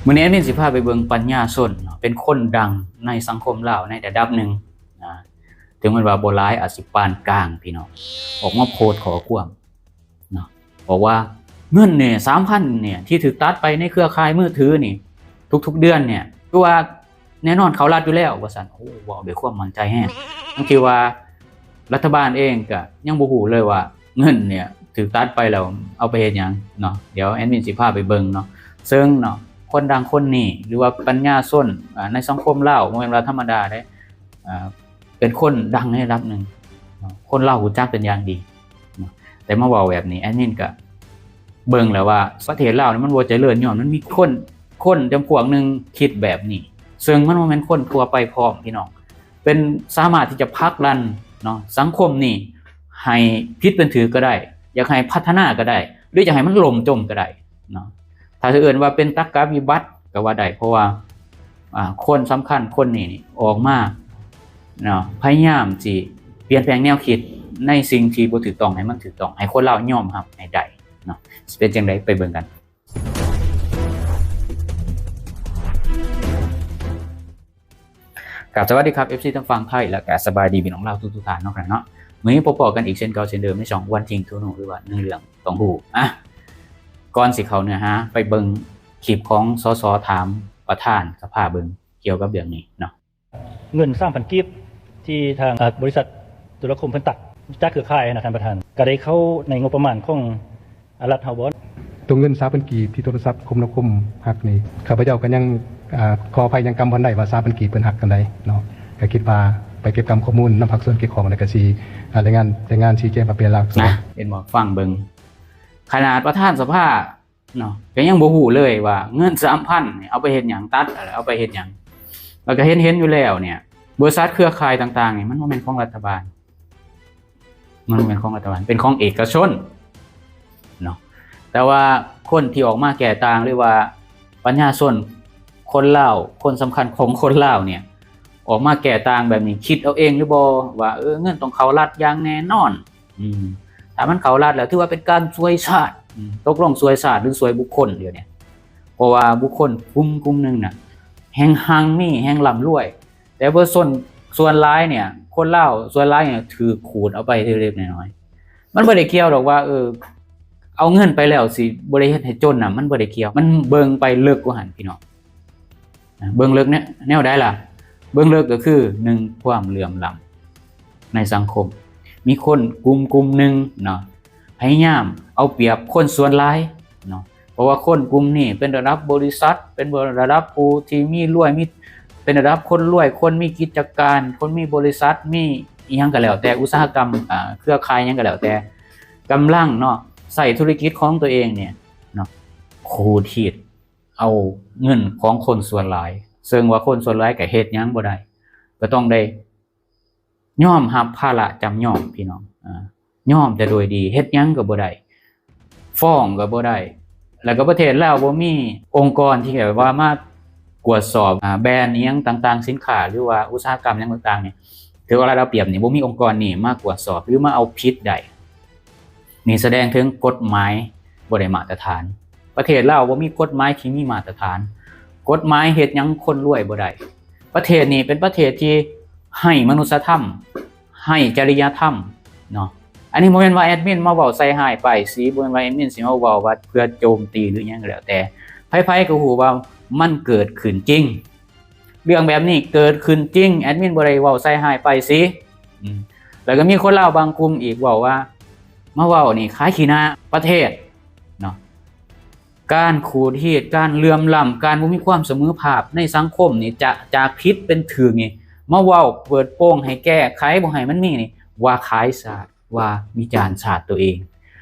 ມື້ນີ້ແອດມິນຊິພາໄປເບິ່ງປັນຍາຊົນເນາະ ເປັນຄົນດັງໃນສັງຄົມລາວໃນລະດັບໜຶ່ງ ອາ ເຖິງແມ່ນວ່າບໍ່ຫຼາຍ ອາດຊິປານກາງ ພີ່ນ້ອງ ອອກມາໂພສຂໍ້ຄວາມເນາະ ບອກວ່າເງິນນີ້ ສາມພັນ ນີ້ ທີ່ຖືກຕັດໄປໃນເຄືອຂ່າຍມືຖືນີ້ ທຸກໆເດືອນນີ້ ຄືວ່າແນ່ນອນເຂົ້າລັດຢູ່ແລ້ວ ວ່າຊັ້ນ. ໂອ້ ເວົ້າດ້ວຍຄວາມໝັ້ນໃຈແຮງ ທັງທີ່ວ່າ ລັດຖະບານເອງກະຍັງບໍ່ຮູ້ເລີຍວ່າເງິນເນີ້ຍຖືກຕັດໄປແລ້ວເອົາໄປເຮັດຫຍັງເນາະ. ດຽວແອດມິນຊິພາໄປເບິ່ງເນາະ ເຊິ່ງເນາະ ຄົນດັງຄົນນີ້ ຫຼືວ່າປັນຍາຊົນ ອາ ໃນສັງຄົມລາວ ບໍ່ແມ່ນວ່າທຳມະດາເດ້ ອາ ເປັນຄົນດັງໃນລະດັບໜຶ່ງເນາະ ຄົນລາວຮູ້ຈັກເປັນຢ່າງດີເນາະ. ແຕ່ມາເວົ້າແບບນີ້ ແອດມິນກະເບິ່ງແລ້ວວ່າ ປະເທດລາວນີ້ມັນບໍ່ຈະເລີນ ຍ້ອນມັນມີຄົນ ຄົນຈຳພວກໜຶ່ງຄິດແບບນີ້ ເຊິ່ງມັນບໍ່ແມ່ນຄົນທົ່ວໄປພ້ອມ ພີ່ນ້ອງ. ເປັນ ສາມາດທີ່ຈະຜັກດັນເນາະ ສັງຄົມນີ້ໃຫ້ຜິດເປັນຖືກກໍໄດ້ ຢາກໃຫ້ພັດທະນາກໍໄດ້ ຫຼືຢາກໃຫ້ມັນລົ້ມຈົມກໍໄດ້ເນາະ. ຖ້າຊິເອີ້ນວ່າເປັນຕັກກະວິບັດກໍວ່າໄດ້ ເພາະວ່າ ອາ ຄົນສຳຄັນຄົນນີ້ນີ້ອອກມາເນາະ ພະຍາຍາມຊິປ່ຽນແປງແນວຄິດໃນສິ່ງທີ່ບໍ່ຖືກຕ້ອງໃຫ້ມັນຖືກຕ້ອງ ໃຫ້ຄົນລາວຍອມຮັບໃຫ້ໄດ້ເນາະ. ຊິເປັນຈັ່ງໃດ ໄປເບິ່ງກັນ. ກາບສະຫວັດດີຄັບ ເອັຟຊີ ທັງຝັ່ງໄທ ແລະກະສະບາຍດີພີ່ນ້ອງລາວທຸກໆທ່ານເນາະ ເນາະ. ມື້ນີ້ພົບພໍ້ກັນອີກເຊັ່ນເກົ່າເຊັ່ນເດີມ ໃນຊ່ອງວັນທິງທູໂນ ຫຼືວ່າໜຶ່ງເລື່ອງຕ້ອງຮູ້. ອາ ກ່ອນຊິເຂົ້າເນື້ອຫາ ໄປເບິ່ງຄລິບຂອງ ສສ ຖາມປະທານສະພາເບິ່ງ ກ່ຽວກັບເລື່ອງນີ້ເນາະ. ເງິນສາມພັນກີບ ທີ່ທາງ ອາ ບໍລິສັດໂທລະຄົມເພິ່ນຕັດຈາກເຄືອຂ່າຍນະທ່ານປະທານ ກະໄດ້ເຂົ້າໃນງົບປະມານຂອງ ອາ ລັດເຮົາບໍ່? ຕົວເງິນສາມພັນກີບທີ່ໂທລະສັບຄົມນາຄົມຫັກນີ້ ຂ້າພະເຈົ້າກໍຍັງ ອາ ຂໍອະໄພ ຍັງກຳບໍ່ໄດ້ວ່າສາມພັນກີບເພິ່ນຫັກອັນໃດເນາະ. ກໍຄິດວ່າໄປເກັບກຳຂໍ້ມູນນຳພາກສ່ວນກ່ຽວຂ້ອງ ແລ້ວກໍຊິ ອາ ລາຍງານ ລາຍງານຊີ້ແຈງມາເປັນລາຍລັກອັກສອນ. ນະ ເຫັນບໍ່ ຟັງເບິ່ງ ຂະໜາດປະທານສະພາເນາະ ກໍຍັງບໍ່ຮູ້ເລີຍວ່າເງິນສາມພັນນີ້ເອົາໄປເຮັດຫຍັງ ຕັດແລ້ວເອົາໄປເຮັດຫຍັງ. ແລ້ວກໍເຫັນ ເຫັນຢູ່ແລ້ວເນີ້ຍ ບໍລິສັດເຄືອຂ່າຍຕ່າງໆນີ້ ມັນບໍ່ແມ່ນຂອງລັດຖະບານ. ມັນບໍ່ແມ່ນຂອງລັດຖະບານ ເປັນຂອງເອກະຊົນເນາະ. ແຕ່ວ່າຄົນທີ່ອອກມາແກ້ຕ່າງ ຫຼືວ່າປັນຍາຊົນຄົນລາວ ຄົນສຳຄັນຂອງຄົນລາວເນີ້ຍ ອອກມາແກ້ຕ່າງແບບນີ້ ຄິດເອົາເອງຫຼືບໍ່ວ່າ ເອີ ເງິນຕ້ອງເຂົ້າລັດຢ່າງແນ່ນອນ. ອືມ ຖ້າມັນເຂົ້າລັດແລ້ວ ຖືວ່າເປັນການຊ່ວຍຊາດ. ອືມ ຕົກລົງຊ່ວຍຊາດ ຫຼື ຊ່ວຍບຸກຄົນດຽວນີ້? ເພາະວ່າບຸກຄົນກຸ່ມ ກຸ່ມໜຶ່ງນະ ແຮ່ງຮັ່ງມີ ແຮ່ງລ່ຳລວຍ. ແຕ່ເປີເຊັນສ່ວນຫຼາຍເນີ້ຍ ຄົນລາວສ່ວນຫຼາຍເນີ້ຍ ຖືກຂູດເອົາໄປເລັກໆນ້ອຍໆ. ມັນບໍ່ໄດ້ກ່ຽວດອກວ່າ ເອີ ເອົາເງິນໄປແລ້ວຊິບໍ່ໄດ້ເຮັດໃຫ້ຈົນນະ ມັນບໍ່ໄດ້ກ່ຽວ. ມັນເບິ່ງໄປເລິກກວ່າຫັ້ນ ພີ່ນ້ອງ. ເບິ່ງເລິກແນວ ແນວໃດລະ? ເບິ່ງເລິກກໍຄື ໜຶ່ງ ຄວາມເຫຼື່ອມລ້ຳໃນສັງຄົມ. ມີຄົນກຸ່ມ ກຸ່ມໜຶ່ງເນາະ ພະຍາຍາມເອົາປຽບຄົນສ່ວນຫຼາຍເນາະ. ເພາະວ່າຄົນກຸ່ມນີ້ເປັນລະດັບບໍລິສັດ ເປັນລະດັບຜູ້ທີ່ມີລວຍ ມີ ເປັນລະດັບຄົນລວຍ ຄົນມີກິດຈະການ ຄົນມີບໍລິສັດ ມີອີ່ຫຍັງກໍແລ້ວແຕ່ ອຸດສາຫະກຳ ອາ ເຄືອຂ່າຍຫຍັງກໍແລ້ວແຕ່ ກຳລັງເນາະ ໃຊ້ທຸລະກິດຂອງຕົວເອງນີ້ເນາະ ຂູດຮີດເອົາເງິນຂອງຄົນສ່ວນຫຼາຍ ເຊິ່ງວ່າຄົນສ່ວນຫຼາຍກໍເຮັດຫຍັງບໍ່ໄດ້ ກໍຕ້ອງໄດ້ ຍອມຮັບພາລະຈຳຍອມ ພີ່ນ້ອງ ອາ ຍອມແຕ່ໂດຍດີ ເຮັດຫຍັງກໍບໍ່ໄດ້ ຟ້ອງກໍບໍ່ໄດ້. ແລ້ວກໍປະເທດລາວບໍ່ມີອົງກອນທີ່ແບບວ່າມາກວດສອບ ອາ ແບຣນອີ່ຫຍັງຕ່າງໆ ສິນຄ້າ ຫຼືວ່າອຸດສາຫະກຳຫຍັງຕ່າງໆນີ້ ຖືວ່າລັດເອົາປຽບນີ້ ບໍ່ມີອົງກອນນີ້ມາກວດສອບ ຫຼືມາເອົາຜິດໄດ້. ນີ້ສະແດງເຖິງກົດໝາຍບໍ່ໄດ້ມາດຕະຖານ. ປະເທດລາວບໍ່ມີກົດໝາຍທີ່ມີມາດຕະຖານ. ກົດໝາຍເຮັດຫຍັງຄົນລວຍບໍ່ໄດ້. ປະເທດນີ້ເປັນປະເທດທີ່ໄຮ້ມະນຸດສະທຳ, ໄຮ້ຈະລິຍະທຳເນາະ. ອັນນີ້ບໍ່ແມ່ນວ່າແອດມິນມາເວົ້າໃສ່ຮ້າຍປ້າຍສີ, ບໍ່ແມ່ນວ່າແອດມິນຊິມາເວົ້າວ່າເພື່ອໂຈມຕີ ຫຼື ຫຍັງກໍແລ້ວແຕ່. ໃຜໆກໍຮູ້ວ່າມັນເກີດຂຶ້ນຈິງ. ເລື່ອງແບບນີ້ເກີດຂຶ້ນຈິງ, ແອດມິນບໍ່ໄດ້ເວົ້າໃສ່ຮ້າຍປ້າຍສີ. ອືມ ແລ້ວກໍມີຄົນລາວບາງກຸ່ມອີກເວົ້າວ່າ ມາເວົ້ານີ້ຂາຍຂີ້ໜ້າປະເທດເນາະ. ການຂູດຮີດ, ການເຫຼື່ອມລ້ຳ, ການບໍ່ມີຄວາມສະເໝີພາບໃນສັງຄົມນີ້ ຈະ ຈາກຜິດເປັນຖືກນີ້ ມາເວົ້າເປີດໂປງໃຫ້ແກ້ໄຂ ບໍ່ໃຫ້ມັນມີນີ້ ວ່າຂາຍຊາດ. ວ່າວິຈານຊາດຕົວເອງ.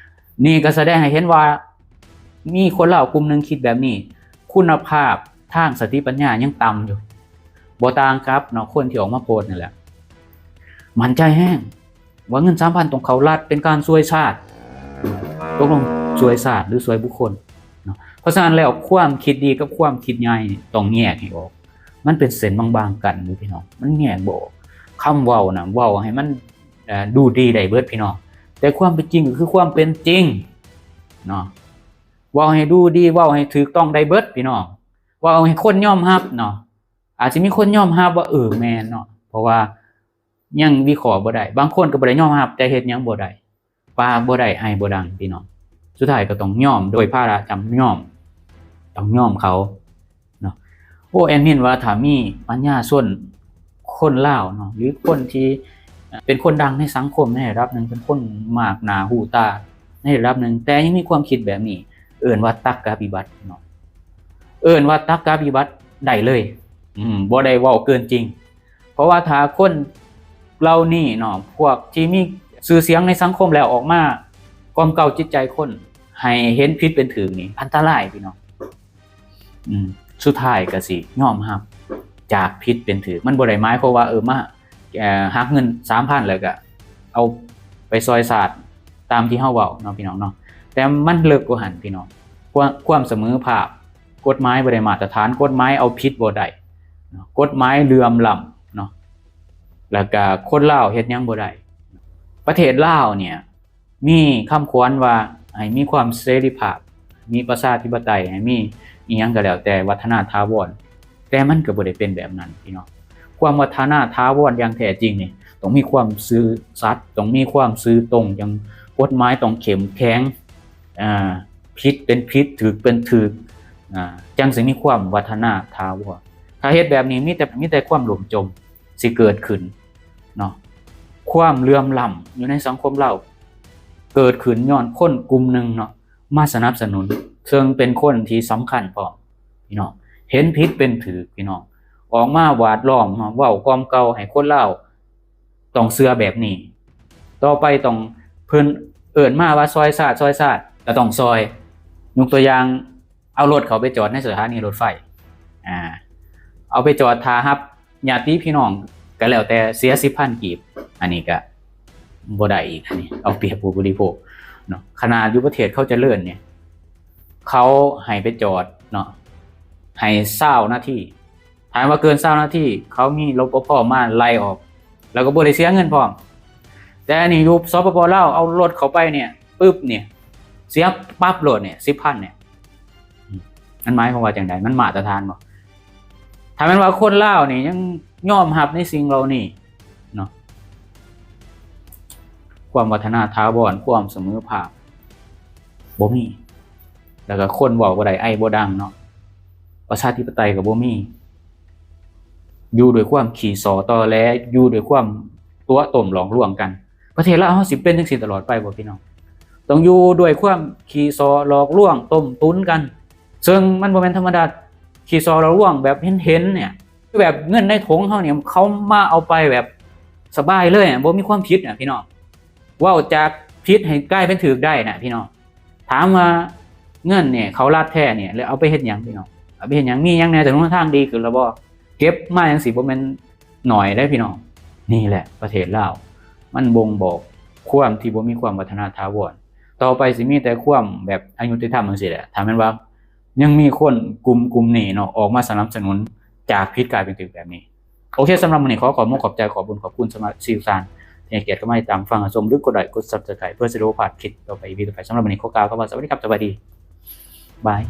ນີ້ກໍສະແດງໃຫ້ເຫັນວ່າມີຄົນລາວກຸ່ມໜຶ່ງຄິດແບບນີ້, ຄຸນນະພາບທາງສະຕິປັນຍາຍັງຕ່ຳຢູ່. ບໍ່ຕ່າງກັບເນາະ ຄົນທີ່ອອກມາໂພສນັ້ນແຫຼະ. ໝັ້ນໃຈແຮງວ່າເງິນສາມພັນຕ້ອງເຂົ້າລັດ, ເປັນການຊ່ວຍຊາດ. ຕົກລົງຊ່ວຍຊາດ ຫຼື ຊ່ວຍບຸກຄົນເນາະ? ເພາະສະນັ້ນແລ້ວ ຄວາມຄິດດີກັບຄວາມຄິດຮ້າຍນີ້ຕ້ອງແຍກໃຫ້ອອກ. ມັນເປັນເສັ້ນບາງໆກັນຢູ່ ພີ່ນ້ອງ, ມັນແຍກບໍ່ອອກ. ຄຳເວົ້ານະ ເວົ້າໃຫ້ມັນ ເອີ ດູດີໄດ້ເບິດ ພີ່ນ້ອງ, ແຕ່ຄວາມເປັນຈິງກໍຄືຄວາມເປັນຈິງເນາະ. ເວົ້າໃຫ້ດູດີ, ເວົ້າໃຫ້ຖືກຕ້ອງໄດ້ເບິດ ພີ່ນ້ອງ. ເວົ້າໃຫ້ຄົນຍອມຮັບເນາະ ອາດຊິມີຄົນຍອມຮັບວ່າ ເອີ ແມ່ນເນາະ ເພາະວ່າຍັງວິເຄາະບໍ່ໄດ້. ບາງຄົນກໍບໍ່ໄດ້ຍອມຮັບ ແຕ່ເຮັດຫຍັງບໍ່ໄດ້ ປາກບໍ່ໄດ້ ໄອບໍ່ດັງ ພີ່ນ້ອງ. ສຸດທ້າຍກໍຕ້ອງຍອມໂດຍພາລະຈຳຍອມ ຕ້ອງຍອມເຂົາເນາະ. ໂອ້ ແອດມິນວ່າຖ້າມີປັນຍາຊົນຄົນລາວເນາະ ຫຼືຄົນທີ່ເປັນຄົນດັງໃນສັງຄົມໃນລະດັບໜຶ່ງ ເປັນຄົນມາກໜ້າຮູ້ຕາໃນລະດັບໜຶ່ງ ແຕ່ຍັງມີຄວາມຄິດແບບນີ້ ເອີ້ນວ່າຕັກກະພິບັດເນາະ ເອີ້ນວ່າຕັກກະພິບັດໄດ້ເລີຍ ອືມ ບໍ່ໄດ້ເວົ້າເກີນຈິງ. ເພາະວ່າຖ້າຄົນເຫຼົ່ານີ້ເນາະ ພວກທີ່ມີຊື່ສຽງໃນສັງຄົມແລ້ວອອກມາກ່ອມເກົາຈິດໃຈຄົນໃຫ້ເຫັນຜິດເປັນຖືກນີ້ ອັນຕະລາຍ ພີ່ນ້ອງ. ອືມ ສຸດທ້າຍກໍຊິຍອມຮັບຈາກຜິດເປັນຖືກ. ມັນບໍ່ໄດ້ໝາຍຄວາມວ່າ ເອີ ມາ ເອີ ຫັກເງິນສາມພັນ ແລ້ວກໍເອົາໄປຊ່ອຍຊາດຕາມທີ່ເຮົາເວົ້າເນາະ ພີ່ນ້ອງເນາະ. ແຕ່ມັນເລິກກວ່າຫັ້ນ ພີ່ນ້ອງ. ຄວາມ ຄວາມສະເໝີພາບ ກົດໝາຍບໍ່ໄດ້ມາດຕະຖານ, ກົດໝາຍເອົາຜິດບໍ່ໄດ້ເນາະ, ກົດໝາຍເຫຼື່ອມລ້ຳເນາະ, ແລ້ວກະຄົນລາວເຮັດຫຍັງບໍ່ໄດ້. ປະເທດລາວເນ່ຍ ມີຄຳຂວັນວ່າໃຫ້ມີຄວາມເສລີພາບ, ມີປະຊາທິປະໄຕ, ໃຫ້ມີອີ່ຫຍັງກໍແລ້ວແຕ່ວັດທະນາຖາວອນ, ແຕ່ມັນກໍບໍ່ໄດ້ເປັນແບບນັ້ນ ພີ່ນ້ອງ. ຄວາມວັດທະນາຖາວອນຢ່າງແທ້ຈິງນີ້ ຕ້ອງມີຄວາມຊື່ສັດ, ຕ້ອງມີຄວາມຊື່ຕົງ, ຈັ່ງ ກົດໝາຍຕ້ອງເຂັ້ມແຂງ, ອາ ຜິດເປັນຜິດ, ຖືກເປັນຖືກ, ອາ ຈັ່ງຊິມີຄວາມວັດທະນາຖາວອນ. ຖ້າເຮັດແບບນີ້ ມີແຕ່ ມີແຕ່ຄວາມຫຼົ່ມຈົມຊິເກີດຂຶ້ນເນາະ. ຄວາມເຫຼື່ອມລ້ຳຢູ່ໃນສັງຄົມລາວ ເກີດຂຶ້ນຍ້ອນຄົນກຸ່ມໜຶ່ງເນາະ ມາສະໜັບສະໜູນ, ເຊິ່ງເປັນຄົນທີ່ສຳຄັນພ້ອມ ພີ່ນ້ອງ, ເຫັນຜິດເປັນຖືກ ພີ່ນ້ອງ, ອອກມາຫວາດລ້ອມ ເວົ້າກ່ອມເກົາໃຫ້ຄົນລາວຕ້ອງເຊື່ອແບບນີ້. ຕໍ່ໄປຕ້ອງ ເພິ່ນເອີ້ນມາວ່າຊ່ອຍຊາດ, ຊ່ອຍຊາດກໍຕ້ອງຊ່ອຍ. ຍົກຕົວຢ່າງ ເອົາລົດເຂົາໄປຈອດໃນສະຖານີລົດໄຟ, ອາ ເອົາໄປຈອດຖ້າຮັບ ຍາດຕິພີ່ນ້ອງກໍແລ້ວແຕ່ເສຍສິບພັນກີບ, ອັນນີ້ກໍບໍ່ໄດ້ອີກ, ອັນນີ້ເອົາປຽບຜູ້ບໍລິໂພກເນາະ. ຂະໜາດຢູ່ປະເທດເຂົາຈະເລີນນີ້ ເຂົາໃຫ້ໄປຈອດເນາະ ໃຫ້ຊາວນາທີ, ຖ້າວ່າເກີນຊາວນາທີ ເຂົາມີ ລປພ ມາໄລ່ອອກ ແລ້ວກໍບໍ່ໄດ້ເສຍເງິນພ້ອມ. ແຕ່ອັນນີ້ຢູ່ ສປປ ລາວ ເອົາລົດເຂົ້າໄປນີ້ປຶບນີ້ ເສຍປັບໂລດນີ້ ສິບພັນນີ້. ອືມ ມັນໝາຍຄວາມວ່າຈັ່ງໃດ? ມັນມາດຕະຖານບໍ່? ຖ້າແມ່ນວ່າຄົນລາວນີ້ຍັງຍອມຮັບໃນສິ່ງເຫຼົ່ານີ້ເນາະ, ຄວາມວັດທະນາຖາວອນ, ຄວາມສະເໝີພາບບໍ່ມີ, ແລ້ວກໍຄົນເວົ້າບໍ່ໄດ້ ໄອບໍ່ດັງເນາະ, ປະຊາທິປະໄຕກໍບໍ່ມີ, ຢູ່ດ້ວຍຄວາມຂີ້ສໍ້ຕໍແຫຼ, ຢູ່ດ້ວຍຄວາມຕົວະຕົ້ມຫຼອກລວງກັນ. ປະເທດລາວເຮົາຊິເປັນຈັ່ງຊີ້ຕະຫຼອດໄປບໍ່ ພີ່ນ້ອງ? ຕ້ອງຢູ່ດ້ວຍຄວາມຂີ້ສໍ້ຫຼອກລວງຕົ້ມຕຸນກັນ, ເຊິ່ງມັນບໍ່ແມ່ນທຳມະດາ ຂີ້ສໍ້ຫຼອກລວງແບບເຫັນໆ ເນ່ຍ, ຄືແບບເງິນໃນຖົງເຮົານີ້ ເຂົາມາເອົາໄປແບບສະບາຍເລີຍ ບໍ່ມີຄວາມຜິດນະ ພີ່ນ້ອງ. ເວົ້າຈາກຜິດໃຫ້ກາຍເປັນຖືກໄດ້ນະ ພີ່ນ້ອງ. ຖາມວ່າເງິນນີ້ເຂົາລັດແທ້ນີ້ ແລ້ວເອົາໄປເຮັດຫຍັງ ພີ່ນ້ອງ? ເອົາໄປເຮັດຫຍັງ? ມີຫຍັງແດ່? ຖະໜົນຫົນທາງດີຂຶ້ນແລ້ວບໍ່? ເກັບມາຈັ່ງຊີ້ບໍ່ແມ່ນໜ້ອຍເດ້ ພີ່ນ້ອງ. ນີ້ແຫຼະປະເທດລາວ ມັນບົ່ງບອກຄວາມທີ່ບໍ່ມີຄວາມວັດທະນາຖາວອນ. ຕໍ່ໄປຊິມີແຕ່ຄວາມແບບອະຍຸຕິທຳຈັ່ງຊີ້ແຫຼະ ຖ້າແມ່ນວ່າຍັງມີຄົນກຸ່ມ ກຸ່ມນີ້ເນາະ ອອກມາສະໜັບສະໜູນຈາກຜິດກາຍເປັນຖືກແບບນີ້. ໂອເຄ ສຳລັບມື້ນີ້ຂໍຂອບມຸກຂອບໃຈ ຂອບບຸນຂອບຄຸນສຳລັບທີ່ທຸກທ່ານທີ່ໃຫ້ກຽດເຂົ້າມາຕິດຕາມຟັງຮັບຊົມ ຫຼືກົດໄລກົດ Subscribe ເພື່ອຊິໄດ້ບໍ່ພາດຄລິບຕໍ່ໄປ ອີພີຕໍ່ໄປ. ສຳລັບມື້ນີ້ຂໍກ່າວຄຳວ່າສະຫວັດດີຄັບ ສະບາຍດີ ບາຍ.